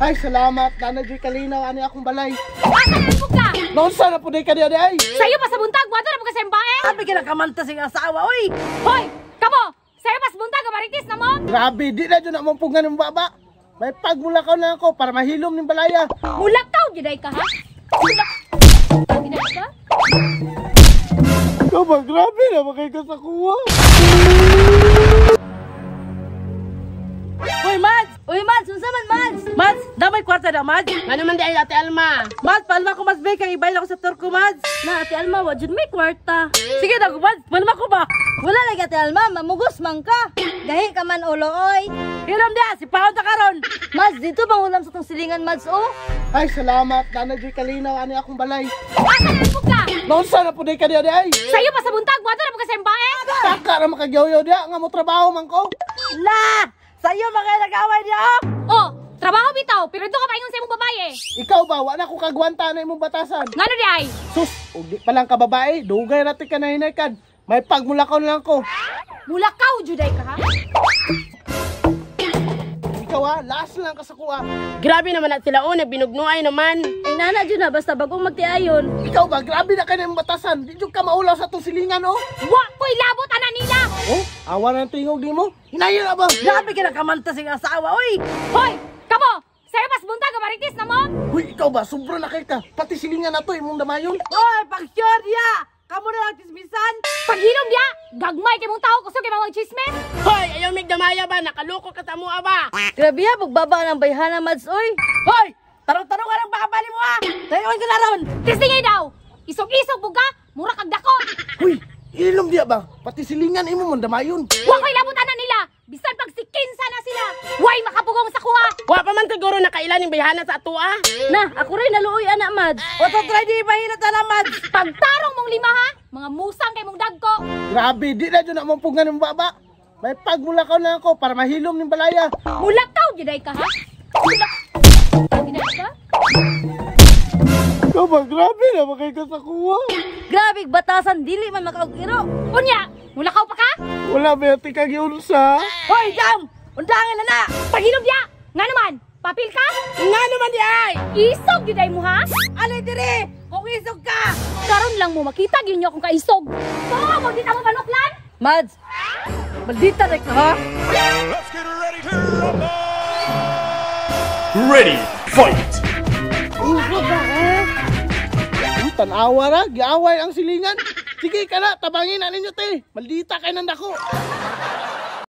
Ay, salamat. Nana Joy Kalinaw, ani akong balay. Asa na po ka? Noon na po ka diya ay. Sayo pa sa buntag, wato na po ka sa imbae. Sabi ka nakamanta sa asawa, oy! Hoy, kamo! Sayo pa sa buntag, maritis na mo. Grabe, di na dyan na mampugan ng baba. May pagmulakaw na ako para mahilom ng balaya. Mulakaw, giday ka, ha? Mulakaw, giday ka? Ikaw ba, grabe na makay ka sa kuha. Uy, Mads! Uy, Mads, unsa man, Mads? Mads, damay kwarta na, Mads! Ano man di ay Ate Alma? Mads, palma ko, Mads, bay, kay ibayad ako sa tour ko, Mads! Na, Ate Alma, wa jud may kwarta. Sige na, Mads, palma ko ba? Wala lagi, Ate Alma, mamugos man ka. Gahi ka man ulo, oy. Hiram niya, si Paon ta karon! Mads, dito bang ulam sa tong silingan, Mads, oh? Ay, salamat. Nana Joy Kalinaw, ani akong balay. Asa na po ka? Noon na po ka diya ay. Sayo pa sa buntag, wato na po ka sa imbae. Taka ra makagyaw-yaw diya nga mo trabaho man ko. La! Sa'yo mga nag-away niya, oh! Oh, trabaho bitaw, pero dito ka paingon sa imong babae. Ikaw ba, wa na ko kagwanta na imong batasan. Ngano di ay? Sus, ug di pa lang ka babae, dugay ra ti ka nahinaykan. May pagmulakaw na lang ko. Mulakaw, juday ka, ha? Ikaw ha, last lang ka sa kuha. Grabe naman at sila oh, nagbinugnuay naman. Ay, nana jud na, basta bagong magtiayon. Ikaw ba, grabe na kay na imong batasan. Di jud ka maulaw sa atong silingan oh. Wa ko'y labot ana nila. Oh, awa na ang tingog di mo. Hinayon na ba? Grabe ka nakamanta sa asawa, oy! Hoy, kamo! Sayo pa sa buntag, maritis na mo. Uy, ikaw ba, sobra na kay ka. Pati silingan na to imong damayon. Oy, pag-sure niya! Kamu na lang tismisan! Paghilom diya, gagmay kay mong tao kusog kay mga chismis. Hoy, ayaw migdamaya ba? Nakaloko ka sa mua ba? Grabe ha, pagbaba ng bayhana, Mads, oy. Hoy! Tarong-tarong ka ng baba ni mo, ha! Tayoin ko na ron! Tistingay daw. Isog-isog buga, mura kag dako. Uy, ilom diya ba? Pati silingan imo mong damayon. Wa ko'y labot ana nila. Bisan pag si Kinsa na sila, way makapugong sa kuha. Wa pa man siguro nakailan yung bayhana sa atua. Na, ako rin naluoy, ana, Mads. O to try di ibahinat na lang, Mads! Pagtarong mong lima ha, mga musang kay mong dagko. Grabe, di na dyan na mampugan ng baba. May pagmulakaw na ako para mahilom ng balaya. Mulakaw giday ka ha? Mulakaw giday ka? Ikaw ba, grabe na makay ka sa kuha. Grabe, batasan, dili man makaugiro. Unya, mulakaw pa ka? Wala ba yung tikag-iunsa? Hoy, jam! Undangan na na! Paghilom diya, nga naman, papil ka? Nga naman di ay! Isog giday mo ha? Alay dire! Kung isog ka! Karon lang mo makita gyud niyo akong kaisog. So, mo di ta mo manuklan? Mads, Maldita na ka, ha? Let's get ready to rumble! Ready, fight! Uy, tanawa ra, giaway ang silingan. Sige ka na, tabangin na ninyo te. Maldita kay nandako.